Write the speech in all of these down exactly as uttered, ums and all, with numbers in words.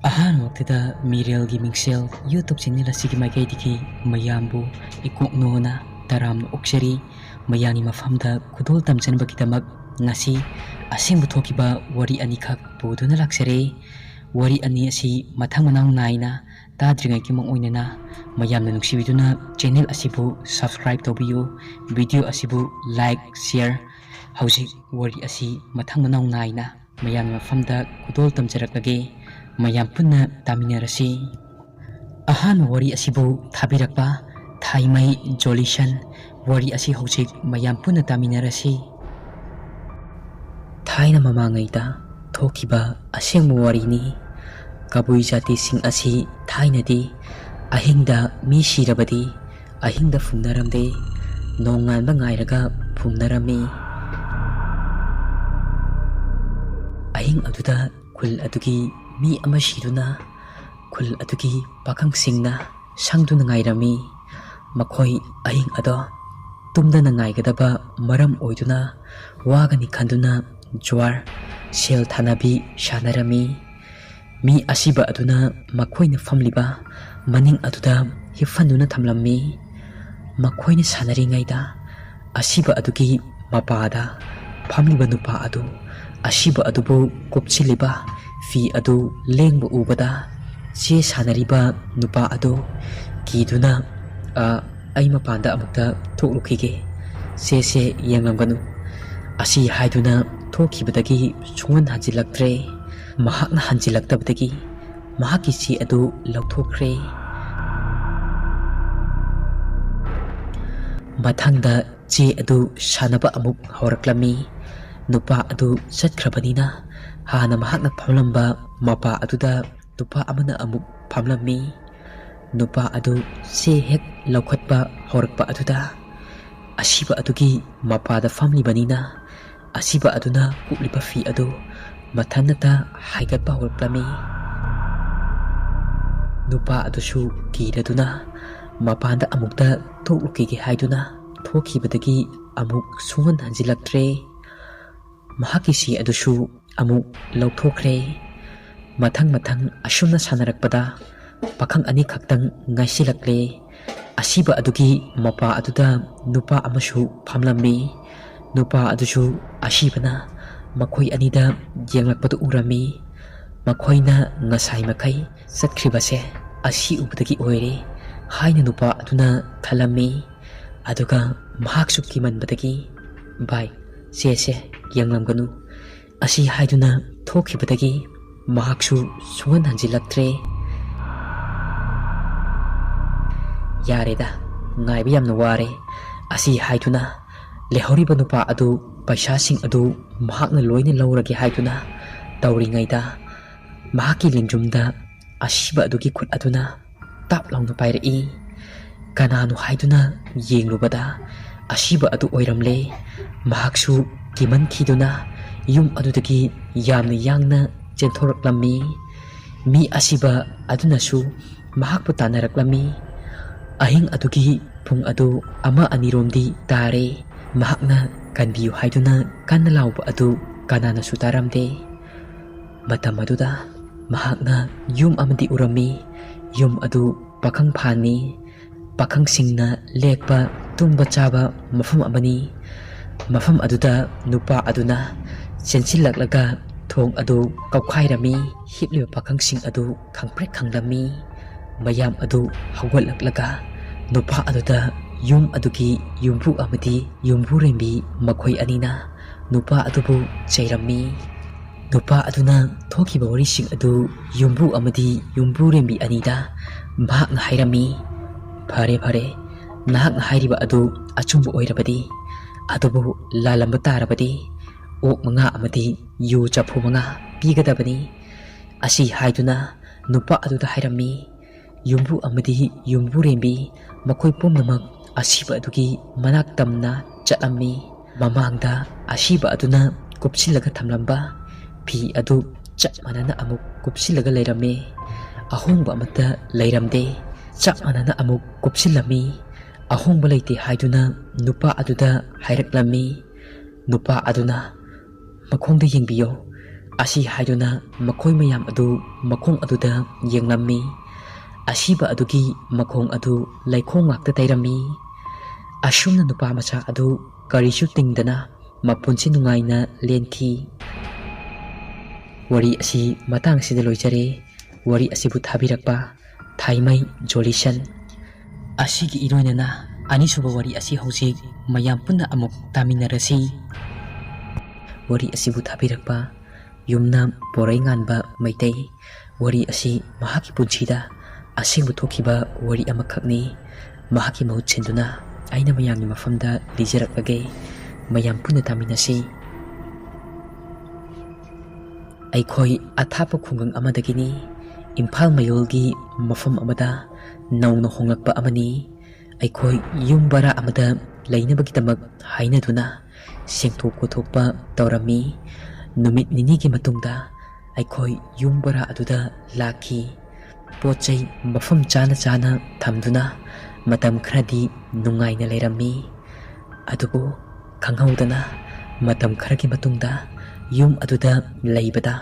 ꯑꯍꯥꯟꯕꯃꯛꯇꯗ ꯃꯤꯔꯦꯜꯒꯤ ꯃꯤꯡꯁꯦꯜ YouTube channel ꯑꯁꯤꯒꯤ ꯃꯥꯏꯀꯩꯗꯒꯤ ꯃꯌꯥꯝꯕꯨ ꯏꯀꯣꯛꯅꯣꯅ ꯇꯔꯥꯝꯅ ꯑꯣꯛꯆꯔꯤ꯫ ꯃꯌꯥꯝꯒꯤ ꯃꯐꯝꯗ ꯈꯨꯗꯣꯜ ꯇꯝꯖꯅꯕꯒꯤꯗꯃꯛ ꯉꯁꯤ ꯑꯁꯦꯡꯕ ꯊꯣꯛꯈꯤꯕ ꯋꯥꯔꯤ ꯑꯅꯤꯈꯛ ꯄꯨꯗꯨꯅ ꯂꯥꯛꯆꯔꯦ꯫ ꯋꯥꯔꯤ ꯑꯅꯤ ꯑꯁꯤ ꯃꯊꯪ ꯃꯅꯥꯎ ꯅꯥꯏꯅ ꯇꯥꯗ꯭ꯔꯤꯉꯩꯒꯤ ꯃꯥꯡꯑꯣꯏꯅꯅ ꯃꯌꯥꯝꯅ ꯅꯨꯡꯁꯤꯕꯤꯗꯨꯅ ꯆꯦꯅꯦꯜ ꯑꯁꯤꯕꯨ subscribe ꯇꯧꯕꯤꯌꯨ꯫ ꯚꯤꯗꯤꯑꯣ ꯑꯁꯤꯕꯨ like, share꯫ ꯍꯧꯖꯤꯛ ꯋꯥꯔꯤ ꯑꯁꯤ ꯃꯊꯪ ꯃꯅꯥꯎ ꯅꯥꯏꯅ ꯃꯌꯥꯝꯒꯤ ꯃꯐꯝꯗ ꯈꯨꯗꯣꯜ ꯇꯝꯖꯔꯛꯂꯒꯦ꯫ ꯃꯌꯥꯝ ꯄꯨꯟꯅ ꯇꯥꯃꯤꯟꯅꯔꯁꯤ꯫ ꯑꯍꯥꯟꯕ ꯋꯥꯔꯤ ꯑꯁꯤꯕꯨ ꯊꯥꯕꯤꯔꯛꯄ ꯊꯥꯏꯃꯩ ꯖꯣꯂꯤꯁꯟ꯫ ꯋꯥꯔꯤ ꯑꯁꯤ ꯍꯧꯖꯤꯛ ꯃꯌꯥꯝ ꯄꯨꯟꯅ ꯇꯥꯃꯤꯟꯅꯔꯁꯤ꯫ ꯊꯥꯏꯅ ꯃꯃꯥꯡꯉꯩꯗ ꯊꯣꯛꯈꯤꯕ ꯑꯁꯦꯡꯕ ꯋꯥꯔꯤꯅꯤ꯫ ꯀꯕꯨꯏ ꯖꯥꯇꯤꯁꯤꯡ ꯑꯁꯤ ꯊꯥꯏꯅꯗꯤ ꯑꯍꯤꯡꯗ ꯃꯤ ꯁꯤꯔꯕꯗꯤ ꯑꯍꯤꯡꯗ ꯐꯨꯝꯅꯔꯝꯗꯦ, ꯅꯣꯡꯉꯥꯟꯕ ꯉꯥꯏꯔꯒ ꯐꯨꯝꯅꯔꯝꯃꯤ꯫ ꯑꯍꯤꯡ ꯑꯗꯨꯗ ꯈꯨꯜ ꯑꯗꯨꯒꯤ ꯃꯤ ꯑꯃ ꯁꯤꯗꯨꯅ ꯈꯨꯜ ꯑꯗꯨꯒꯤ ꯄꯥꯈꯪꯁꯤꯡꯅ ꯁꯪꯗꯨꯅ ꯉꯥꯏꯔꯝꯃꯤ꯫ ꯃꯈꯣꯏ ꯑꯍꯤꯡ ꯑꯗꯣ ꯇꯨꯝꯗꯅ ꯉꯥꯏꯒꯗꯕ ꯃꯔꯝ ꯑꯣꯏꯗꯨꯅ ꯋꯥꯒꯅꯤ ꯈꯟꯗꯨꯅ ꯖꯨꯋꯥꯔ, ꯁꯦꯜ ꯊꯥꯅꯕꯤ ꯁꯥꯟꯅꯔꯝꯃꯤ꯫ ꯃꯤ ꯑꯁꯤꯕ ꯑꯗꯨꯅ ꯃꯈꯣꯏꯅ ꯐꯝꯂꯤꯕ ꯃꯅꯤꯡ ꯑꯗꯨꯗ ꯍꯤꯞꯍꯟꯗꯨꯅ ꯊꯝꯂꯝꯃꯤ꯫ ꯃꯈꯣꯏꯅ ꯁꯥꯟꯅꯔꯤꯉꯩꯗ ꯑꯁꯤꯕ ꯑꯗꯨꯒꯤ ꯃꯄꯥꯗ ꯐꯝꯂꯤꯕ ꯅꯨꯄꯥ ꯑꯗꯨ ꯑꯁꯤꯕ ꯑꯗꯨꯕꯨ ꯀꯨꯞꯁꯤꯜꯂꯤꯕ ꯐꯤ ꯑꯗꯨ ꯂꯦꯡꯕ ꯎꯕꯗ ꯆꯦ ꯁꯥꯟꯅꯔꯤꯕ ꯅꯨꯄꯥ ꯑꯗꯨ ꯀꯤꯗꯨꯅ, "ꯑ, ꯑꯩ ꯃꯄꯥꯟꯗ ꯑꯃꯨꯛꯇ ꯊꯣꯛꯂꯨꯈꯤꯒꯦ, ꯆꯦꯁꯦ ꯌꯦꯡꯂꯝꯒꯅꯨ" ꯑꯁꯤ ꯍꯥꯏꯗꯨꯅ ꯊꯣꯛꯈꯤꯕꯗꯒꯤ ꯁꯨꯡꯍꯟ ꯍꯟꯖꯤꯜꯂꯛꯇ꯭ꯔꯦ꯫ ꯃꯍꯥꯛꯅ ꯍꯟꯖꯤꯜꯂꯛꯇꯕꯗꯒꯤ ꯃꯍꯥꯛꯀꯤ ꯆꯦ ꯑꯗꯨ ꯂꯧꯊꯣꯛꯈ꯭ꯔꯦ꯫ ꯃꯊꯪꯗ ꯆꯦ ꯑꯗꯨ ꯁꯥꯟꯅꯕ ꯑꯃꯨꯛ ꯍꯧꯔꯛꯂꯝꯃꯤ꯫ ꯅꯨꯄꯥ ꯑꯗꯨ ꯆꯠꯈ꯭ꯔꯕꯅꯤꯅ ꯍꯥꯟꯅ ꯃꯍꯥꯛꯅ ꯐꯝꯂꯝꯕ ꯃꯄꯥ ꯑꯗꯨꯗ ꯅꯨꯄꯥ ꯑꯃꯅ ꯑꯃꯨꯛ ꯐꯝꯂꯝꯃꯤ꯫ ꯅꯨꯄꯥ ꯑꯗꯨ ꯆꯦ ꯍꯦꯛ ꯂꯧꯈꯠꯄ ꯍꯧꯔꯛꯄ ꯑꯗꯨꯗ ꯑꯁꯤꯕ ꯑꯗꯨꯒꯤ ꯃꯄꯥꯗ ꯐꯝꯂꯤꯕꯅꯤꯅ ꯑꯁꯤꯕ ꯑꯗꯨꯅ ꯀꯨꯞꯂꯤꯕ ꯐꯤ ꯑꯗꯨ ꯃꯊꯟꯇ ꯍꯥꯏꯒꯠꯄ ꯍꯧꯔꯛꯂꯝꯃꯤ꯫ ꯅꯨꯄꯥ ꯑꯗꯨꯁꯨ ꯀꯤꯔꯗꯨꯅ ꯃꯄꯥꯟꯗ ꯑꯃꯨꯛꯇ ꯊꯣꯛꯂꯨꯈꯤꯒꯦ ꯍꯥꯏꯗꯨꯅ ꯊꯣꯛꯈꯤꯕꯗꯒꯤ ꯑꯃꯨꯛ ꯁꯨꯡꯍꯟ ꯍꯟꯖꯤꯜꯂꯛꯇ꯭ꯔꯦ꯫ ꯃꯍꯥꯛꯀꯤ ꯆꯦ ꯑꯗꯨꯁꯨ ꯑꯃꯨꯛ ꯂꯧꯊꯣꯛꯈ꯭ꯔꯦ꯫ ꯃꯊꯪ ꯃꯊꯪ ꯑꯁꯨꯝꯅ ꯁꯥꯟꯅꯔꯛꯄꯗ ꯄꯥꯈꯪ ꯑꯅꯤꯈꯛꯇꯪ ꯉꯥꯏꯁꯤꯜꯂꯛꯂꯦ꯫ ꯑꯁꯤꯕ ꯑꯗꯨꯒꯤ ꯃꯄꯥ ꯑꯗꯨꯗ ꯅꯨꯄꯥ ꯑꯃꯁꯨ ꯐꯝꯂꯝꯃꯤ꯫ ꯅꯨꯄꯥ ꯑꯗꯨꯁꯨ ꯑꯁꯤꯕꯅ ꯃꯈꯣꯏ ꯑꯅꯤꯗ ꯌꯦꯡꯂꯛꯄꯗꯨ ꯎꯔꯝꯃꯤ꯫ ꯃꯈꯣꯏꯅ ꯉꯁꯥꯏ ꯃꯈꯩ ꯆꯠꯈ꯭ꯔꯤꯕꯁꯦ ꯑꯁꯤ ꯎꯕꯗꯒꯤ ꯑꯣꯏꯔꯦ ꯍꯥꯏꯅ ꯅꯨꯄꯥ ꯑꯗꯨꯅ ꯈꯜꯂꯝꯃꯤ꯫ ꯑꯗꯨꯒ ꯃꯍꯥꯛꯁꯨ ꯀꯤꯃꯟꯕꯗꯒꯤ, "ꯚꯥꯏ, ꯆꯦꯁꯦ, ꯌꯦꯡꯂꯝꯒꯅꯨ" ꯑꯁꯤ ꯍꯥꯏꯗꯨꯅ ꯊꯣꯛꯈꯤꯕꯗꯒꯤ ꯃꯍꯥꯛꯁꯨ ꯁꯨꯡꯍꯟ ꯍꯟꯖꯤꯜꯂꯛꯇ꯭ꯔꯦ꯫ "ꯌꯥꯔꯦꯗ, ꯉꯥꯏꯕ ꯌꯥꯝꯅ ꯋꯥꯔꯦ" ꯑꯁꯤ ꯍꯥꯏꯗꯨꯅ ꯂꯩꯍꯧꯔꯤꯕ ꯅꯨꯄꯥ ꯑꯗꯨ, ꯄꯩꯁꯥꯁꯤꯡ ꯑꯗꯨ ꯃꯍꯥꯛꯅ ꯂꯣꯏꯅ ꯂꯧꯔꯒꯦ ꯍꯥꯏꯗꯨꯅ ꯇꯧꯔꯤꯉꯩꯗ, ꯃꯍꯥꯛꯀꯤ ꯂꯦꯡꯖꯨꯝꯗ ꯑꯁꯤꯕ ꯑꯗꯨꯒꯤ ꯈꯨꯠ ꯑꯗꯨꯅ ꯇꯥꯞ ꯂꯥꯎꯅ ꯄꯥꯏꯔꯛꯏ꯫ ꯀꯅꯥꯅꯣ ꯍꯥꯏꯗꯨꯅ ꯌꯦꯡꯂꯨꯕꯗ ꯑꯁꯤꯕ ꯑꯗꯨ ꯑꯣꯏꯔꯝꯂꯦ꯫ ꯃꯍꯥꯛꯁꯨ ꯀꯤꯃꯟꯈꯤꯗꯨꯅ ꯌꯨꯝ ꯑꯗꯨꯗꯒꯤ ꯌꯥꯝꯅ ꯌꯥꯡꯅ ꯆꯦꯟꯊꯣꯔꯛꯂꯝꯃꯤ꯫ ꯃꯤ ꯑꯁꯤꯕ ꯑꯗꯨꯅꯁꯨ ꯃꯍꯥꯛꯄꯨ ꯇꯥꯟꯅꯔꯛꯂꯝꯃꯤ꯫ ꯑꯍꯤꯡ ꯑꯗꯨꯒꯤ ꯄꯨꯡ ꯑꯗꯨ ꯑꯃ ꯑꯅꯤꯔꯣꯝꯗꯤ ꯇꯥꯔꯦ꯫ ꯃꯍꯥꯛꯅ "ꯀꯟꯕꯤꯌꯨ" ꯍꯥꯏꯗꯨꯅ ꯀꯟꯅ ꯂꯥꯎꯕ ꯑꯗꯨ ꯀꯅꯥꯅꯁꯨ ꯇꯥꯔꯝꯗꯦ꯫ ꯃꯇꯝ ꯑꯗꯨꯗ ꯃꯍꯥꯛꯅ ꯌꯨꯝ ꯑꯃꯗꯤ ꯎꯔꯝꯃꯤ꯫ ꯌꯨꯝ ꯑꯗꯨ ꯄꯥꯈꯪ ꯐꯥꯟꯅꯤ꯫ ꯄꯥꯈꯪꯁꯤꯡꯅ ꯂꯦꯛꯄ, ꯇꯨꯝꯕ ꯆꯥꯕ ꯃꯐꯝ ꯑꯃꯅꯤ꯫ ꯃꯐꯝ ꯑꯗꯨꯗ ꯅꯨꯄꯥ ꯑꯗꯨꯅ ꯆꯦꯟꯁꯤꯜꯂꯛꯂꯒ ꯊꯣꯡ ꯑꯗꯨ ꯀꯧꯈꯥꯏꯔꯝꯃꯤ꯫ ꯍꯤꯞꯂꯤꯕ ꯄꯥꯈꯪꯁꯤꯡ ꯑꯗꯨ ꯈꯪꯄ꯭ꯔꯦꯛ ꯈꯪꯂꯝꯃꯤ꯫ ꯃꯌꯥꯝ ꯑꯗꯨ ꯍꯧꯒꯠꯂꯛꯂꯒ ꯅꯨꯄꯥ ꯑꯗꯨꯗ ꯌꯨꯝ ꯑꯗꯨꯒꯤ ꯌꯨꯝꯕꯨ ꯑꯃꯗꯤ ꯌꯨꯝꯕꯨꯔꯦꯝꯕꯤ ꯃꯈꯣꯏ ꯑꯅꯤꯅ ꯅꯨꯄꯥ ꯑꯗꯨꯕꯨ ꯆꯩꯔꯝꯃꯤ꯫ ꯅꯨꯄꯥ ꯑꯗꯨꯅ ꯊꯣꯛꯈꯤꯕ ꯋꯥꯔꯤꯁꯤꯡ ꯑꯗꯨ ꯌꯨꯝꯕꯨ ꯑꯃꯗꯤ ꯌꯨꯝꯕꯨꯔꯦꯝꯕꯤ ꯑꯅꯤꯗ ꯃꯍꯥꯛꯅ ꯍꯥꯏꯔꯝꯃꯤ꯫ "ꯐꯔꯦ, ꯐꯔꯦ, ꯅꯍꯥꯛꯅ ꯍꯥꯏꯔꯤꯕ ꯑꯗꯨ ꯑꯆꯨꯝꯕ ꯑꯣꯏꯔꯕꯗꯤ, ꯑꯗꯨꯕꯨ ꯂꯥꯜꯂꯝꯕ ꯇꯥꯔꯕꯗꯤ ꯑꯣꯛ ꯃꯉꯥ ꯑꯃꯗꯤ ꯌꯨ ꯆꯐꯨ ꯃꯉꯥ ꯄꯤꯒꯗꯕꯅꯤ" ꯑꯁꯤ ꯍꯥꯏꯗꯨꯅ ꯅꯨꯄꯥ ꯑꯗꯨꯗ ꯍꯥꯏꯔꯝꯃꯤ꯫ ꯌꯨꯝꯕꯨ ꯑꯃꯗꯤ ꯌꯨꯝꯕꯨꯔꯦꯝꯕꯤ ꯃꯈꯣꯏ ꯄꯨꯝꯅꯃꯛ ꯑꯁꯤꯕ ꯑꯗꯨꯒꯤ ꯃꯅꯥꯛ ꯇꯝꯅ ꯆꯠꯂꯝꯃꯤ꯫ ꯃꯃꯥꯡꯗ ꯑꯁꯤꯕ ꯑꯗꯨꯅ ꯀꯨꯞꯁꯤꯜꯂꯒ ꯊꯝꯂꯝꯕ ꯐꯤ ꯑꯗꯨ ꯆꯞ ꯃꯥꯟꯅꯅ ꯑꯃꯨꯛ ꯀꯨꯞꯁꯤꯜꯂꯒ ꯂꯩꯔꯝꯃꯤ꯫ ꯑꯍꯣꯡꯕ ꯑꯃꯠꯇ ꯂꯩꯔꯝꯗꯦ꯫ ꯆꯞ ꯃꯥꯟꯅꯅ ꯑꯃꯨꯛ ꯀꯨꯞꯁꯤꯜꯂꯝꯃꯤ꯫ ꯑꯍꯣꯡꯕ ꯂꯩꯇꯦ ꯍꯥꯏꯗꯨꯅ ꯅꯨꯄꯥ ꯑꯗꯨꯗ ꯍꯥꯏꯔꯛꯂꯝꯃꯤ꯫ ꯅꯨꯄꯥ ꯑꯗꯨꯅ, "ꯃꯈꯣꯡꯗ ꯌꯦꯡꯕꯤꯌꯣ, ꯑꯁꯤ ꯍꯥꯏꯗꯨꯅ ꯃꯈꯣꯏ ꯃꯌꯥꯝ ꯑꯗꯨ ꯃꯈꯣꯡ ꯑꯗꯨꯗ ꯌꯦꯡꯂꯝꯃꯤ꯫ ꯑꯁꯤꯕ ꯑꯗꯨꯒꯤ ꯃꯈꯣꯡ ꯑꯗꯨ ꯂꯩꯈꯣꯝ ꯉꯥꯛꯇ ꯇꯩꯔꯝꯃꯤ꯫ ꯑꯁꯨꯝꯅ ꯅꯨꯄꯥ ꯃꯆꯥ ꯑꯗꯨ ꯀꯔꯤꯁꯨ ꯇꯤꯡꯗꯅ ꯃꯄꯨꯟꯁꯤ ꯅꯨꯡꯉꯥꯏꯅ ꯂꯦꯟꯈꯤ꯫ ꯋꯥꯔꯤ ꯑꯁꯤ ꯃꯇꯥꯡ ꯑꯁꯤꯗ ꯂꯣꯏꯖꯔꯦ꯫ ꯋꯥꯔꯤ ꯑꯁꯤꯕꯨ ꯊꯥꯕꯤꯔꯛꯄ ꯊꯥꯏꯃꯩ ꯖꯣꯂꯤꯁꯟ꯫ ꯑꯁꯤꯒꯤ ꯏꯔꯣꯏꯅꯅ ꯑꯅꯤꯁꯨꯕ ꯋꯥꯔꯤ ꯑꯁꯤ ꯍꯧꯖꯤꯛ ꯃꯌꯥꯝ ꯄꯨꯟꯅ ꯑꯃꯨꯛ ꯇꯥꯃꯤꯟꯅꯔꯁꯤ꯫ ꯋꯥꯔꯤ ꯑꯁꯤꯕꯨ ꯊꯥꯕꯤꯔꯛꯄ ꯌꯨꯝꯅꯥꯝ ꯄꯣꯔꯩꯉꯥꯟꯕ ꯃꯩꯇꯩ꯫ ꯋꯥꯔꯤ ꯑꯁꯤ ꯃꯍꯥꯛꯀꯤ ꯄꯨꯟꯁꯤꯗ ꯑꯁꯦꯡꯕ ꯊꯣꯛꯈꯤꯕ ꯋꯥꯔꯤ ꯑꯃꯈꯛꯅꯤ꯫ ꯃꯍꯥꯛꯀꯤ ꯃꯍꯨꯠ ꯁꯤꯟꯗꯨꯅ ꯑꯩꯅ ꯃꯌꯥꯝꯒꯤ ꯃꯐꯝꯗ ꯂꯤꯖꯔꯛꯂꯒꯦ꯫ ꯃꯌꯥꯝ ꯄꯨꯟꯅ ꯇꯥꯃꯤꯟꯅꯁꯤ꯫ ꯑꯩꯈꯣꯏ ꯑꯊꯥꯞꯄ ꯈꯨꯡꯒꯪ ꯑꯃꯗꯒꯤꯅꯤ꯫ ꯏꯝꯐꯥꯜ ꯃꯌꯣꯜꯒꯤ ꯃꯐꯝ ꯑꯃꯗ ꯅꯧꯅ ꯍꯣꯡꯂꯛꯄ ꯑꯃꯅꯤ꯫ ꯑꯩꯈꯣꯏ ꯌꯨꯝ ꯚꯔꯥ ꯑꯃꯗ ꯂꯩꯅꯕꯒꯤꯗꯃꯛ ꯍꯥꯏꯅꯗꯨꯅ ꯁꯦꯡꯊꯣꯛ ꯈꯣꯠꯇꯣꯛꯄ ꯇꯧꯔꯝꯃꯤ꯫ ꯅꯨꯃꯤꯠ ꯅꯤꯅꯤꯒꯤ ꯃꯇꯨꯡꯗ ꯑꯩꯈꯣꯏ ꯌꯨꯝ ꯚꯔꯥ ꯑꯗꯨꯗ ꯂꯥꯛꯈꯤ꯫ ꯄꯣꯠ ꯆꯩ ꯃꯐꯝ ꯆꯥꯅ ꯆꯥꯅ ꯊꯝꯗꯨꯅ ꯃꯇꯝ ꯈꯔꯗꯤ ꯅꯨꯡꯉꯥꯏꯅ ꯂꯩꯔꯝꯃꯤ꯫ ꯑꯗꯨꯕꯨ ꯈꯪꯍꯧꯗꯅ ꯃꯇꯝ ꯈꯔꯒꯤ ꯃꯇꯨꯡꯗ ꯌꯨꯝ ꯑꯗꯨꯗ ꯂꯩꯕꯗ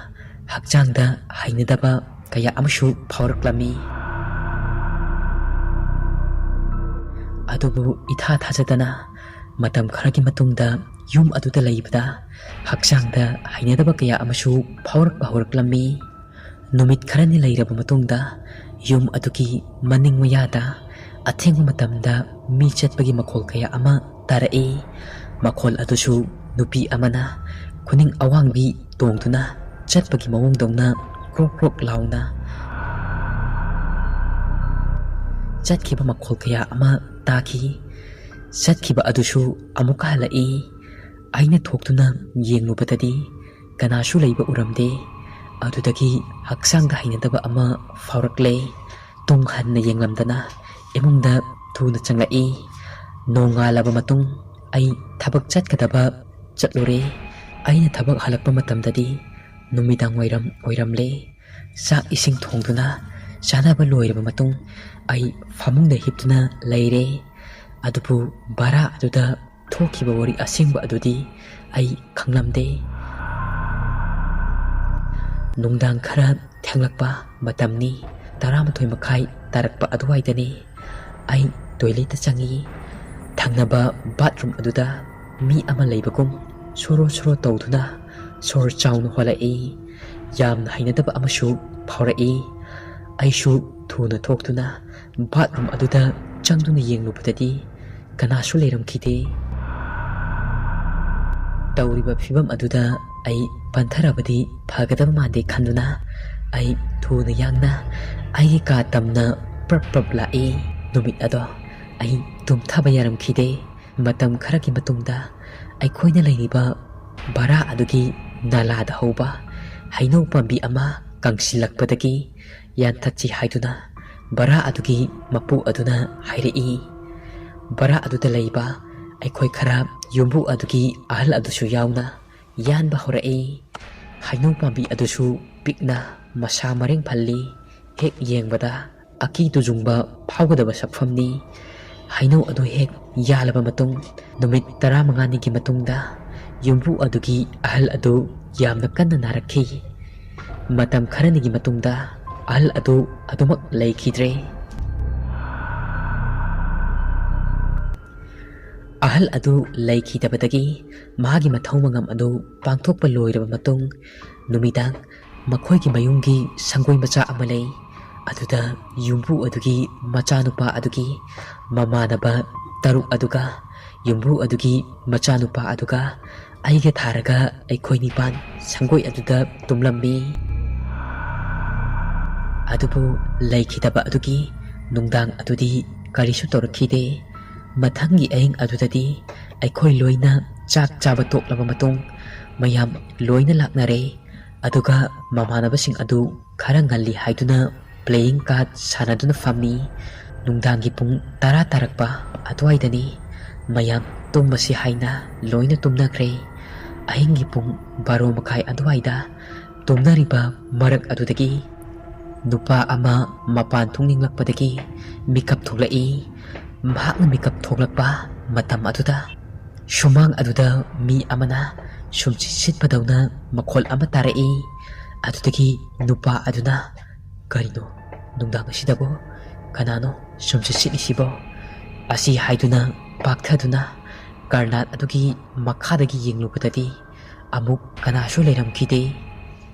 ꯍꯛꯆꯥꯡꯗ ꯍꯩꯅꯗꯕ ꯀꯌꯥ ꯑꯃꯁꯨ ꯐꯥꯎꯔꯛꯂꯝꯃꯤ꯫ ꯑꯗꯨꯕꯨ ꯏꯊꯥ ꯊꯥꯖꯗꯅ ꯃꯇꯝ ꯈꯔꯒꯤ ꯃꯇꯨꯡꯗ ꯌꯨꯝ ꯑꯗꯨꯗ ꯂꯩꯕꯗ ꯍꯛꯆꯥꯡꯗ ꯍꯩꯅꯗꯕ ꯀꯌꯥ ꯑꯃꯁꯨ ꯐꯥꯎꯔꯛꯄ ꯍꯧꯔꯛꯂꯝꯃꯤ꯫ ꯅꯨꯃꯤꯠ ꯈꯔꯅꯤ ꯂꯩꯔꯕ ꯃꯇꯨꯡꯗ ꯌꯨꯝ ꯑꯗꯨꯒꯤ ꯃꯅꯤꯡ ꯃꯌꯥꯗ ꯑꯊꯦꯡꯕ ꯃꯇꯝꯗ ꯃꯤ ꯆꯠꯄꯒꯤ ꯃꯈꯣꯜ ꯀꯌꯥ ꯑꯃ ꯇꯥꯔꯛꯏ꯫ ꯃꯈꯣꯜ ꯑꯗꯨꯁꯨ ꯅꯨꯄꯤ ꯑꯃꯅ ꯈꯨꯅꯤꯡ ꯑꯋꯥꯡꯕꯤ ꯇꯣꯡꯗꯨꯅ ꯆꯠꯄꯒꯤ ꯃꯑꯣꯡꯗꯧꯅ ꯀ꯭ꯔꯣꯛ ꯀ꯭ꯔꯣꯛ ꯂꯥꯎꯅ ꯆꯠꯈꯤꯕ ꯃꯈꯣꯜ ꯀꯌꯥ ꯑꯃ ꯇꯥꯈꯤ꯫ ꯆꯠꯈꯤꯕ ꯑꯗꯨꯁꯨ ꯑꯃꯨꯛꯀ ꯍꯜꯂꯛꯏ꯫ ꯑꯩꯅ ꯊꯣꯛꯇꯨꯅ ꯌꯦꯡꯂꯨꯕꯗꯗꯤ ꯀꯅꯥꯁꯨ ꯂꯩꯕ ꯎꯔꯝꯗꯦ꯫ ꯑꯗꯨꯗꯒꯤ ꯍꯛꯆꯥꯡꯗ ꯍꯩꯅꯗꯕ ꯑꯃ ꯐꯥꯎꯔꯛꯂꯦ꯫ ꯇꯨꯡ ꯍꯟꯅ ꯌꯦꯡꯂꯝꯗꯅ ꯏꯃꯨꯡꯗ ꯊꯨꯅ ꯆꯪꯂꯛꯏ꯫ ꯅꯣꯡꯉꯥꯜꯂꯕ ꯃꯇꯨꯡ ꯑꯩ ꯊꯕꯛ ꯆꯠꯀꯗꯕ ꯆꯠꯂꯨꯔꯦ꯫ ꯑꯩꯅ ꯊꯕꯛ ꯍꯜꯂꯛꯄ ꯃꯇꯝꯗꯗꯤ ꯅꯨꯃꯤꯗꯥꯡ ꯋꯥꯏꯔꯝ ꯑꯣꯏꯔꯝꯂꯦ꯫ ꯆꯥꯛ ꯏꯁꯤꯡ ꯊꯣꯡꯗꯨꯅ ꯆꯥꯅꯕ ꯂꯣꯏꯔꯕ ꯃꯇꯨꯡ ꯑꯩ ꯐꯃꯨꯡꯗ ꯍꯤꯞꯇꯨꯅ ꯂꯩꯔꯦ꯫ ꯑꯗꯨꯕꯨ ꯚꯔꯥ ꯑꯗꯨꯗ ꯊꯣꯛꯈꯤꯕ ꯋꯥꯔꯤ ꯑꯁꯦꯡꯕ ꯑꯗꯨꯗꯤ ꯑꯩ ꯈꯪꯂꯝꯗꯦ꯫ ꯅꯨꯡꯗꯥꯡ ꯈꯔ ꯊꯦꯡꯂꯛꯄ ꯃꯇꯝꯅꯤ꯫ ꯇꯔꯥꯃꯥꯊꯣꯏ ꯃꯈꯥꯏ ꯇꯥꯔꯛꯄ ꯑꯗꯨꯋꯥꯏꯗꯅꯤ꯫ ꯑꯩ ꯇꯣꯏꯂꯦꯠꯇ ꯆꯪꯉꯤ꯫ ꯊꯪꯅꯕ ꯕꯥꯠꯔꯨꯝ ꯑꯗꯨꯗ ꯃꯤ ꯑꯃ ꯂꯩꯕꯒꯨꯝ ꯁꯣꯔꯣ ꯁꯣꯔꯣ ꯇꯧꯗꯨꯅ ꯁꯣꯔ ꯆꯥꯎꯅ ꯍꯣꯜꯂꯛꯏ꯫ ꯌꯥꯝꯅ ꯍꯩꯅꯗꯕ ꯑꯃꯁꯨ ꯐꯥꯎꯔꯛꯏ꯫ ꯑꯩꯁꯨ ꯊꯨꯅ ꯊꯣꯛꯇꯨꯅ ꯕꯥꯠꯔꯨꯝ ꯑꯗꯨꯗ ꯆꯪꯗꯨꯅ ꯌꯦꯡꯂꯨꯕꯗꯗꯤ ꯀꯅꯥꯁꯨ ꯂꯩꯔꯝꯈꯤꯗꯦ꯫ ꯇꯧꯔꯤꯕ ꯐꯤꯕꯝ ꯑꯗꯨꯗ ꯑꯩ ꯄꯟꯊꯔꯕꯗꯤ ꯐꯒꯗꯕ ꯃꯥꯟꯗꯦ ꯈꯟꯗꯨꯅ ꯑꯩ ꯊꯨꯅ ꯌꯥꯡꯅ ꯑꯩꯒꯤ ꯀꯥ ꯇꯝꯅ ꯄ꯭ꯔꯞ ꯄ꯭ꯔꯞ ꯂꯥꯛꯏ꯫ ꯅꯨꯃꯤꯠ ꯑꯗꯣ ꯑꯩ ꯇꯨꯝꯊꯕ ꯌꯥꯔꯝꯈꯤꯗꯦ꯫ ꯃꯇꯝ ꯈꯔꯒꯤ ꯃꯇꯨꯡꯗ ꯑꯩꯈꯣꯏꯅ ꯂꯩꯔꯤꯕ ꯚꯔꯥ ꯑꯗꯨꯒꯤ ꯅꯂꯥꯗ ꯍꯧꯕ ꯍꯩꯅꯧ ꯄꯥꯝꯕꯤ ꯑꯃ ꯀꯪꯁꯤꯜꯂꯛꯄꯗꯒꯤ ꯌꯥꯟꯊꯠꯁꯤ ꯍꯥꯏꯗꯨꯅ ꯚꯔꯥ ꯑꯗꯨꯒꯤ ꯃꯄꯨ ꯑꯗꯨꯅ ꯍꯥꯏꯔꯛꯏ꯫ ꯚꯔꯥ ꯑꯗꯨꯗ ꯂꯩꯕ ꯑꯩꯈꯣꯏ ꯈꯔ ꯌꯨꯝꯕꯨ ꯑꯗꯨꯒꯤ ꯑꯍꯜ ꯑꯗꯨꯁꯨ ꯌꯥꯎꯅ ꯌꯥꯟꯕ ꯍꯧꯔꯛꯏ꯫ ꯍꯩꯅꯧ ꯄꯥꯝꯕꯤ ꯑꯗꯨꯁꯨ ꯄꯤꯛꯅ ꯃꯁꯥ ꯃꯔꯦꯡ ꯐꯜꯂꯤ꯫ ꯍꯦꯛ ꯌꯦꯡꯕꯗ ꯑꯀꯤ ꯇꯨꯖꯨꯡꯕ ꯐꯥꯎꯒꯗꯕ ꯁꯛꯐꯝꯅꯤ꯫ ꯍꯩꯅꯧ ꯑꯗꯨ ꯍꯦꯛ ꯌꯥꯜꯂꯕ ꯃꯇꯨꯡ ꯅꯨꯃꯤꯠ ꯇꯔꯥꯃꯉꯥꯅꯤꯒꯤ ꯃꯇꯨꯡꯗ ꯌꯨꯝꯕꯨ ꯑꯗꯨꯒꯤ ꯑꯍꯜ ꯑꯗꯨ ꯌꯥꯝꯅ ꯀꯟꯅ ꯅꯥꯔꯛꯈꯤ꯫ ꯃꯇꯝ ꯈꯔꯅꯤꯒꯤ ꯃꯇꯨꯡꯗ ꯑꯍꯜ ꯑꯗꯨ ꯑꯗꯨꯃꯛ ꯂꯩꯈꯤꯗ꯭ꯔꯦ꯫ ꯑꯍꯜ ꯑꯗꯨ ꯂꯩꯈꯤꯗꯕꯗꯒꯤ ꯃꯍꯥꯛꯀꯤ ꯃꯊꯧ ꯃꯉꯝ ꯑꯗꯨ ꯄꯥꯡꯊꯣꯛꯄ ꯂꯣꯏꯔꯕ ꯃꯇꯨꯡ ꯅꯨꯃꯤꯗꯥꯡ ꯃꯈꯣꯏꯒꯤ ꯃꯌꯨꯝꯒꯤ ꯁꯪꯒꯣꯏ ꯃꯆꯥ ꯑꯃ ꯂꯩ꯫ ꯑꯗꯨꯗ ꯌꯨꯝꯕꯨ ꯑꯗꯨꯒꯤ ꯃꯆꯥꯅꯨꯄꯥ ꯑꯗꯨꯒꯤ ꯃꯃꯥꯟꯅꯕ ꯇꯔꯨꯛ ꯑꯗꯨꯒ ꯌꯨꯝꯕꯨ ꯑꯗꯨꯒꯤ ꯃꯆꯥꯅꯨꯄꯥ ꯑꯗꯨꯒ ꯑꯩꯒ ꯊꯥꯔꯒ ꯑꯩꯈꯣꯏ ꯅꯤꯄꯥꯟ ꯁꯪꯒꯣꯏ ꯑꯗꯨꯗ ꯇꯨꯝꯂꯝꯃꯤ꯫ ꯑꯗꯨꯕꯨ ꯂꯩꯈꯤꯗꯕ ꯑꯗꯨꯒꯤ ꯅꯨꯡꯗꯥꯡ ꯑꯗꯨꯗꯤ ꯀꯔꯤꯁꯨ ꯇꯧꯔꯛꯈꯤꯗꯦ꯫ ꯃꯊꯪꯒꯤ ꯑꯍꯤꯡ ꯑꯗꯨꯗꯗꯤ ꯑꯩꯈꯣꯏ ꯂꯣꯏꯅ ꯆꯥꯛ ꯆꯥꯕ ꯇꯣꯛꯂꯕ ꯃꯇꯨꯡ ꯃꯌꯥꯝ ꯂꯣꯏꯅ ꯂꯥꯛꯅꯔꯦ꯫ ꯑꯗꯨꯒ ꯃꯃꯥꯟꯅꯕꯁꯤꯡ ꯑꯗꯨ ꯈꯔ ꯉꯜꯂꯤ ꯍꯥꯏꯗꯨꯅ playing card ꯁꯥꯟꯅꯗꯨꯅ ꯐꯝꯃꯤ꯫ ꯅꯨꯡꯗꯥꯡꯒꯤ ꯄꯨꯡ ꯇꯔꯥ ꯇꯥꯔꯛꯄ ꯑꯗꯨꯋꯥꯏꯗꯅꯤ꯫ ꯃꯌꯥꯝ ꯇꯨꯝꯃꯁꯤ ꯍꯥꯏꯅ ꯂꯣꯏꯅ ꯇꯨꯝꯅꯈ꯭ꯔꯦ꯫ ꯑꯍꯤꯡꯒꯤ ꯄꯨꯡ ꯕꯥꯔꯣ ꯃꯈꯥꯏ ꯑꯗꯨꯋꯥꯏꯗ ꯇꯨꯝꯅꯔꯤꯕ ꯃꯔꯛ ꯑꯗꯨꯗꯒꯤ ꯅꯨꯄꯥ ꯑꯃ ꯃꯄꯥꯟ ꯊꯣꯛꯅꯤꯡꯂꯛꯄꯗꯒꯤ ꯃꯤꯀꯞ ꯊꯣꯛꯂꯛꯏ꯫ ꯃꯍꯥꯛꯅ ꯃꯤꯀꯞ ꯊꯣꯛꯂꯛꯄ ꯃꯇꯝ ꯑꯗꯨꯗ ꯁꯨꯃꯥꯡ ꯑꯗꯨꯗ ꯃꯤ ꯑꯃꯅ ꯁꯨꯝꯁꯤꯠ ꯁꯤꯠꯄꯗꯧꯅ ꯃꯈꯣꯜ ꯑꯃ ꯇꯥꯔꯛꯏ꯫ ꯑꯗꯨꯗꯒꯤ ꯅꯨꯄꯥ ꯑꯗꯨꯅ, "ꯀꯔꯤꯅꯣ ꯅꯨꯡꯗꯥꯡ ꯑꯁꯤꯗꯕꯨ? ꯀꯅꯥꯅꯣ ꯁꯨꯝ ꯆꯠꯁꯤꯜꯂꯤꯁꯤꯕꯣ?" ꯑꯁꯤ ꯍꯥꯏꯗꯨꯅ ꯄꯥꯛꯊꯗꯨꯅ ꯀꯔꯅꯥꯠ ꯑꯗꯨꯒꯤ ꯃꯈꯥꯗꯒꯤ ꯌꯦꯡꯂꯨꯕꯗꯗꯤ ꯑꯃꯨꯛ ꯀꯅꯥꯁꯨ ꯂꯩꯔꯝꯈꯤꯗꯦ꯫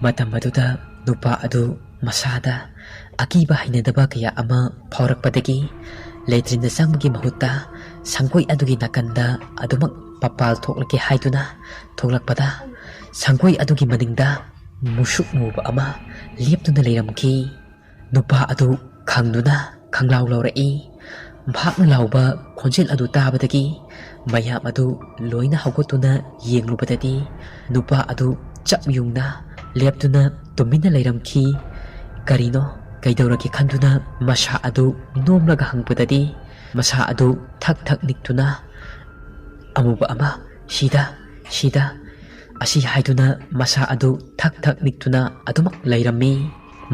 ꯃꯇꯝ ꯑꯗꯨꯗ ꯅꯨꯄꯥ ꯑꯗꯨ ꯃꯁꯥꯗ ꯑꯀꯤꯕ ꯍꯩꯅꯗꯕ ꯀꯌꯥ ꯑꯃ ꯐꯥꯎꯔꯛꯄꯗꯒꯤ ꯂꯦꯇ꯭ꯔꯤꯟꯗ ꯆꯪꯕꯒꯤ ꯃꯍꯨꯠꯇ ꯁꯪꯒꯣꯏ ꯑꯗꯨꯒꯤ ꯅꯥꯀꯟꯗ ꯑꯗꯨꯃꯛ ꯃꯄꯥꯜ ꯊꯣꯛꯂꯒꯦ ꯍꯥꯏꯗꯨꯅ ꯊꯣꯛꯂꯛꯄꯗ, ꯁꯪꯒꯣꯏ ꯑꯗꯨꯒꯤ ꯃꯅꯤꯡꯗ ꯃꯨꯁꯨꯛ ꯃꯨꯕ ꯑꯃ ꯂꯦꯞꯇꯨꯅ ꯂꯩꯔꯝꯈꯤ꯫ ꯅꯨꯄꯥ ꯑꯗꯨ ꯈꯪꯗꯨꯅ ꯈꯪꯂꯥꯎ ꯂꯥꯎꯔꯛꯏ꯫ ꯃꯍꯥꯛꯅ ꯂꯥꯎꯕ ꯈꯣꯟꯖꯦꯜ ꯑꯗꯨ ꯇꯥꯕꯗꯒꯤ ꯃꯌꯥꯝ ꯑꯗꯨ ꯂꯣꯏꯅ ꯍꯧꯒꯠꯇꯨꯅ ꯌꯦꯡꯂꯨꯕꯗꯗꯤ ꯅꯨꯄꯥ ꯑꯗꯨ ꯆꯞ ꯌꯨꯡꯅ ꯂꯦꯞꯇꯨꯅ ꯇꯨꯃꯤꯟꯅ ꯂꯩꯔꯝꯈꯤ꯫ ꯀꯔꯤꯅꯣ, ꯀꯩꯗꯧꯔꯒꯦ ꯈꯟꯗꯨꯅ ꯃꯁꯥ ꯑꯗꯨ ꯅꯣꯝꯂꯒ ꯍꯪꯕꯗꯗꯤ ꯃꯁꯥ ꯑꯗꯨ ꯊꯛ ꯊꯛ ꯅꯤꯛꯇꯨꯅ ꯑꯃꯨꯕ ꯑꯃ, "ꯁꯤꯗ, ꯁꯤꯗ" ꯑꯁꯤ ꯍꯥꯏꯗꯨꯅ ꯃꯁꯥ ꯑꯗꯨ ꯊꯛ ꯊꯛ ꯅꯤꯛꯇꯨꯅ ꯑꯗꯨꯃꯛ ꯂꯩꯔꯝꯃꯤ꯫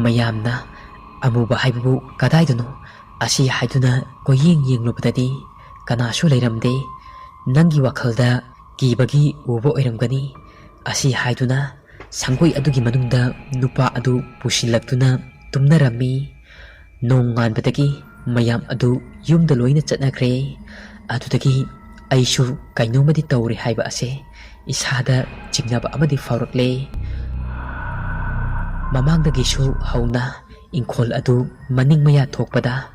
ꯃꯌꯥꯝꯅ "ꯑꯃꯨꯕ ꯍꯥꯏꯕꯕꯨ ꯀꯗꯥꯏꯗꯅꯣ?" ꯑꯁꯤ ꯍꯥꯏꯗꯨꯅ ꯀꯣꯏꯌꯦꯡ ꯌꯦꯡꯂꯨꯕꯗꯗꯤ ꯀꯅꯥꯁꯨ ꯂꯩꯔꯝꯗꯦ꯫ ꯅꯪꯒꯤ ꯋꯥꯈꯜꯗ ꯀꯤꯕꯒꯤ ꯎꯕ ꯑꯣꯏꯔꯝꯒꯅꯤ꯫ ꯑꯁꯤ ꯍꯥꯏꯗꯨꯅ ꯁꯪꯒꯣꯏ ꯑꯗꯨꯒꯤ ꯃꯅꯨꯡꯗ ꯅꯨꯄꯥ ꯑꯗꯨ ꯄꯨꯁꯤꯜꯂꯛꯇꯨꯅ ꯇꯨꯝꯅꯔꯝꯃꯤ꯫ ꯅꯣꯡꯉꯥꯟꯕꯗꯒꯤ ꯃꯌꯥꯝ ꯑꯗꯨ ꯌꯨꯝꯗ ꯂꯣꯏꯅ ꯆꯠꯅꯈ꯭ꯔꯦ꯫ ꯑꯗꯨꯗꯒꯤ ꯑꯩꯁꯨ ꯀꯩꯅꯣꯝꯃꯗꯤ ꯇꯧꯔꯦ ꯍꯥꯏꯕ ꯑꯁꯦ ꯏꯁꯥꯗ ꯆꯤꯡꯅꯕ ꯑꯃꯗꯤ ꯐꯥꯎꯔꯛꯂꯦ꯫ ꯃꯃꯥꯡꯗꯒꯤꯁꯨ ꯍꯧꯅ ꯏꯪꯈꯣꯜ ꯑꯗꯨ ꯃꯅꯤꯡ ꯃꯌꯥ ꯊꯣꯛꯄꯗ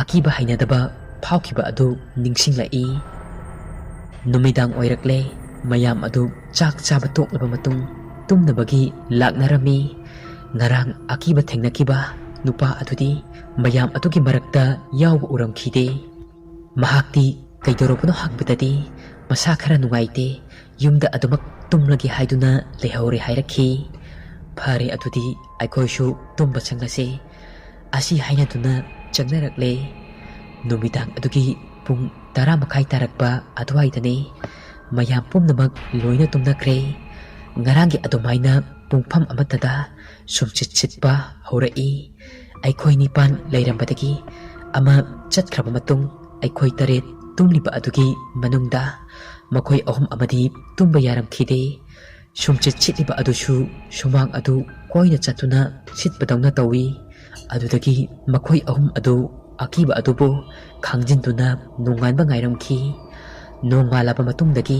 ꯑꯀꯤꯕ ꯍꯩꯅꯗꯕ ꯐꯥꯎꯈꯤꯕ ꯑꯗꯨ ꯅꯤꯡꯁꯤꯡꯂꯛꯏ꯫ ꯅꯨꯃꯤꯗꯥꯡ ꯑꯣꯏꯔꯛꯂꯦ꯫ ꯃꯌꯥꯝ ꯑꯗꯨ ꯆꯥꯛ ꯆꯥꯕ ꯇꯣꯛꯂꯕ ꯃꯇꯨꯡ ꯇꯨꯝꯅꯕꯒꯤ ꯂꯥꯛꯅꯔꯝꯃꯤ꯫ ꯉꯔꯥꯡ ꯑꯀꯤꯕ ꯊꯦꯡꯅꯈꯤꯕ ꯅꯨꯄꯥ ꯑꯗꯨꯗꯤ ꯃꯌꯥꯝ ꯑꯗꯨꯒꯤ ꯃꯔꯛꯇ ꯌꯥꯎꯕ ꯎꯔꯝꯈꯤꯗꯦ꯫ ꯃꯍꯥꯛꯇꯤ ꯀꯩꯗꯧꯔꯕꯅꯣ ꯍꯪꯕꯗꯗꯤ ꯃꯁꯥ ꯈꯔ ꯅꯨꯡꯉꯥꯏꯇꯦ, ꯌꯨꯝꯗ ꯑꯗꯨꯃꯛ ꯇꯨꯝꯂꯒꯦ ꯍꯥꯏꯗꯨꯅ ꯂꯩꯍꯧꯔꯦ ꯍꯥꯏꯔꯛꯈꯤ꯫ "ꯐꯔꯦ, ꯑꯗꯨꯗꯤ ꯑꯩꯈꯣꯏꯁꯨ ꯇꯨꯝꯕ ꯆꯪꯂꯁꯦ" ꯑꯁꯤ ꯍꯥꯏꯅꯗꯨꯅ ꯆꯪꯅꯔꯛꯂꯦ꯫ ꯅꯨꯃꯤꯗꯥꯡ ꯑꯗꯨꯒꯤ ꯄꯨꯡ ꯇꯔꯥ ꯃꯈꯥꯏ ꯇꯥꯔꯛꯄ ꯑꯗꯨꯋꯥꯏꯗꯅꯤ꯫ ꯃꯌꯥꯝ ꯄꯨꯝꯅꯃꯛ ꯂꯣꯏꯅ ꯇꯨꯝꯅꯈ꯭ꯔꯦ꯫ ꯉꯔꯥꯡꯒꯤ ꯑꯗꯨꯃꯥꯏꯅ ꯄꯨꯡꯐꯝ ꯑꯃꯠꯇꯗ ꯁꯨꯝꯆꯤꯠ ꯁꯤꯠꯄ ꯍꯧꯔꯛꯏ꯫ ꯑꯩꯈꯣꯏ ꯅꯤꯄꯥꯟ ꯂꯩꯔꯝꯕꯗꯒꯤ ꯑꯃ ꯆꯠꯈ꯭ꯔꯕ ꯃꯇꯨꯡ ꯑꯩꯈꯣꯏ ꯇꯔꯦꯠ ꯇꯨꯝꯂꯤꯕ ꯑꯗꯨꯒꯤ ꯃꯅꯨꯡꯗ ꯃꯈꯣꯏ ꯑꯍꯨꯝ ꯑꯃꯗꯤ ꯇꯨꯝꯕ ꯌꯥꯔꯝꯈꯤꯗꯦ꯫ ꯁꯨꯝꯆꯤꯠ ꯁꯤꯠꯂꯤꯕ ꯑꯗꯨꯁꯨ ꯁꯨꯃꯥꯡ ꯑꯗꯨ ꯀꯣꯏꯅ ꯆꯠꯇꯨꯅ ꯁꯤꯠꯄꯗꯧꯅ ꯇꯧꯏ꯫ ꯑꯗꯨꯗꯒꯤ ꯃꯈꯣꯏ ꯑꯍꯨꯝ ꯑꯗꯨ ꯑꯀꯤꯕ ꯑꯗꯨꯕꯨ ꯈꯥꯡꯖꯤꯟꯗꯨꯅ ꯅꯣꯡꯉꯥꯟꯕ ꯉꯥꯏꯔꯝꯈꯤ꯫ ꯅꯣꯡꯉꯥꯜꯂꯕ ꯃꯇꯨꯡꯗꯒꯤ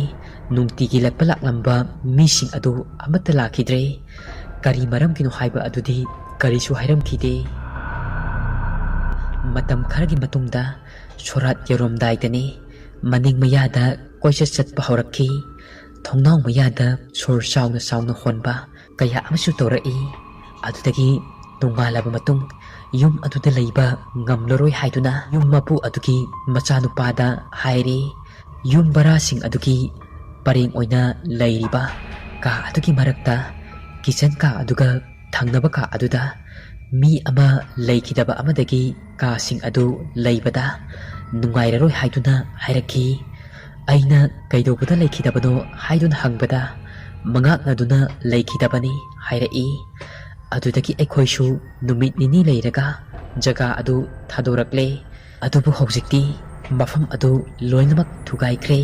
ꯅꯨꯡꯇꯤꯒꯤ ꯂꯥꯛꯄ ꯂꯥꯛꯂꯝꯕ ꯃꯤꯁꯤꯡ ꯑꯗꯨ ꯑꯃꯠꯇ ꯂꯥꯛꯈꯤꯗ꯭ꯔꯦ꯫ ꯀꯔꯤ ꯃꯔꯝꯒꯤꯅꯣ ꯍꯥꯏꯕ ꯑꯗꯨꯗꯤ ꯀꯔꯤꯁꯨ ꯍꯥꯏꯔꯝꯈꯤꯗꯦ꯫ ꯃꯇꯝ ꯈꯔꯒꯤ ꯃꯇꯨꯡꯗ ꯁꯣꯔꯥꯠ ꯌꯧꯔꯝꯗꯥꯏꯗꯅꯤ ꯃꯅꯤꯡ ꯃꯌꯥꯗ ꯀꯣꯏꯆꯠ ꯆꯠꯄ ꯍꯧꯔꯛꯈꯤ꯫ ꯊꯣꯡꯅꯥꯎ ꯃꯌꯥꯗ ꯁꯣꯔ ꯆꯥꯎꯅ ꯆꯥꯎꯅ ꯍꯣꯟꯕ ꯀꯌꯥ ꯑꯃꯁꯨ ꯇꯧꯔꯛꯏ꯫ ꯑꯗꯨꯗꯒꯤ ꯅꯣꯡꯉꯥꯜꯂꯕ ꯃꯇꯨꯡ ꯌꯨꯝ ꯑꯗꯨꯗ ꯂꯩꯕ ꯉꯝꯂꯔꯣꯏ ꯍꯥꯏꯗꯨꯅ ꯌꯨꯝ ꯃꯄꯨ ꯑꯗꯨꯒꯤ ꯃꯆꯥꯅꯨꯄꯥꯗ ꯍꯥꯏꯔꯦ꯫ ꯌꯨꯝ ꯕꯔꯥꯁꯤꯡ ꯑꯗꯨꯒꯤ ꯄꯔꯦꯡ ꯑꯣꯏꯅ ꯂꯩꯔꯤꯕ ꯀꯥ ꯑꯗꯨꯒꯤ ꯃꯔꯛꯇ ꯀꯤꯆꯟ ꯀꯥ ꯑꯗꯨꯒ ꯊꯪꯅꯕ ꯀꯥ ꯑꯗꯨꯗ ꯃꯤ ꯑꯃ ꯂꯩꯈꯤꯗꯕ ꯑꯃꯗꯒꯤ ꯀꯥꯁꯤꯡ ꯑꯗꯨ ꯂꯩꯕꯗ ꯅꯨꯡꯉꯥꯏꯔꯔꯣꯏ ꯍꯥꯏꯗꯨꯅ ꯍꯥꯏꯔꯛꯈꯤ꯫ ꯑꯩꯅ ꯀꯩꯗꯧꯕꯗ ꯂꯩꯈꯤꯗꯕꯅꯣ ꯍꯥꯏꯗꯨꯅ ꯍꯪꯕꯗ ꯃꯉꯥꯛꯅꯗꯨꯅ ꯂꯩꯈꯤꯗꯕꯅꯤ ꯍꯥꯏꯔꯛꯏ꯫ ꯑꯗꯨꯗꯒꯤ ꯑꯩꯈꯣꯏꯁꯨ ꯅꯨꯃꯤꯠ ꯅꯤꯅꯤ ꯂꯩꯔꯒ ꯖꯒꯥ ꯑꯗꯨ ꯊꯥꯗꯣꯔꯛꯂꯦ꯫ ꯑꯗꯨꯕꯨ ꯍꯧꯖꯤꯛꯇꯤ ꯃꯐꯝ ꯑꯗꯨ ꯂꯣꯏꯅꯃꯛ ꯊꯨꯒꯥꯏꯈ꯭ꯔꯦ꯫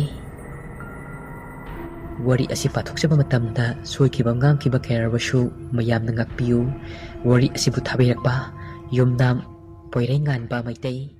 ꯋꯥꯔꯤ ꯑꯁꯤ ꯄꯥꯊꯣꯛꯆꯕ ꯃꯇꯝꯗ ꯁꯣꯏꯈꯤꯕ ꯉꯥꯡꯈꯤꯕ ꯀꯌꯥ ꯌꯥꯎꯔꯕꯁꯨ ꯃꯌꯥꯝꯅ ꯉꯥꯛꯄꯤꯌꯨ꯫ ꯋꯥꯔꯤ ꯑꯁꯤꯕꯨ ꯊꯥꯕꯤꯔꯛꯄ ꯌꯨꯝꯅꯥꯝ ꯄꯣꯏꯔꯩꯉꯥꯟꯕ ꯃꯩꯇꯩ꯫